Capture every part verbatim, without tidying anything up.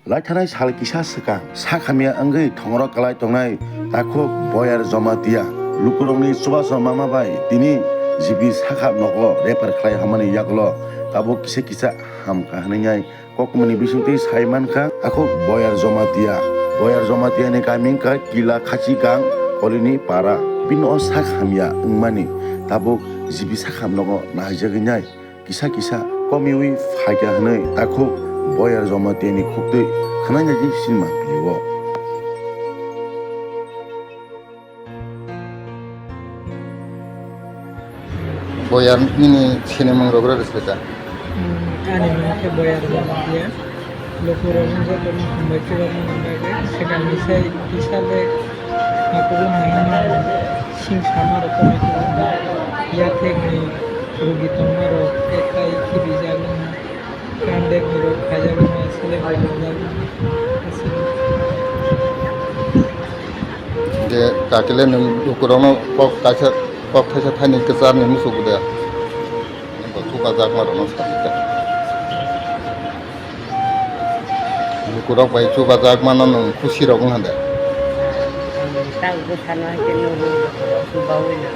Laithanai sal kisa swkang sak hamya wngwi thongrok kwlai tongnai takhuk Boyar Jamatia lukurokni chubachu mama bai tini G B sakha nogo refer khlai hamani yagulo tabuk kisa kisa hamkha hwnwi kokmani bisingtwi sai mankha takhuk Boyar Jamatia. Boyar Jamatia ni kami wngkha Kila Khachi Gang Kolini Para. Bini o sak hamya wngmani tabuk G B sakha nogo naijagwi nai. Kisa kisa komiwi phaikha hwnwi takhuk Boyar Jamatia ni khuktwi khwnai nai di sinma pili o. Boyar nini sinimung rok rw rw seta. Hmm, ani mung khe Boyar Jamatia. Lukurok wng jotono hambai chubachu nang bagwi. Swkangni sai kisa le hakugo nangmano sing samarok komai tongo. Yathekni rugi tongmarok ekhai khibijak wngma, kandekni rok khaijak wngma, seleng khaijak wngma. Je kakile nwng lukurokno kok kaisa, kok thaisa thaini kwcharni muchuk de. Bo chubajakmarokno sajak. Lukurok bai chubajakmano nwng khusirok wngkha de? Ang tak bwsano hai khe nugwi lukurok chubaui no,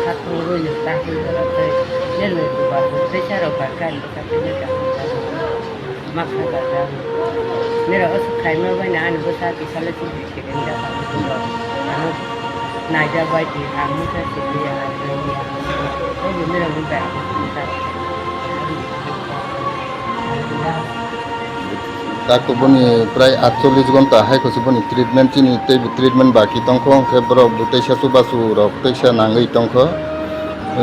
khatung rwi no, tak wngwi tei nini chubachu tei charok bai kari bwsa tei nini ma kha gajak. Nini aswk khaima bai no ani bwsa kisa le chubai. Naijak bai di, ang mungsa simi ya, ang rwngya. O bo nirok ni bai ang mungsa. Takhuk boni prai atchollish ghonta hai khe boni treatment chini tei bo treatment baki tongkho, hwnkhe borok bo teisa chubachu rok teisa nangwi tongkho.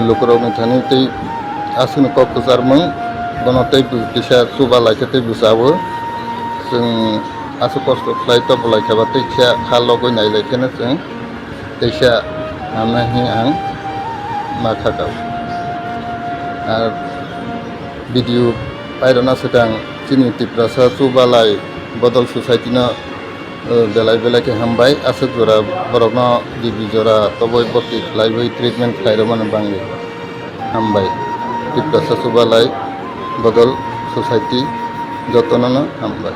Lukurok ni thani tei aswkni kok kwcharmung bono tei bo kisa chuba laikha tei bo chawo. Chwng aswk kosto khlai to bolai kha ba tei kisa kha logwi nai lai kheno chwng teisa hamya hwnwi ang ma kha kha. Ar video pairwna swkang chini Tiprasa Chubalai Bodol Society no, uh, belai belai khe hambai. Aswk jora borokno gibi jora toboi boti khlaiwi treatment khlai rwmani bangwi hambai. Tiprasa Chubalai Bodol Society jotono no hambai.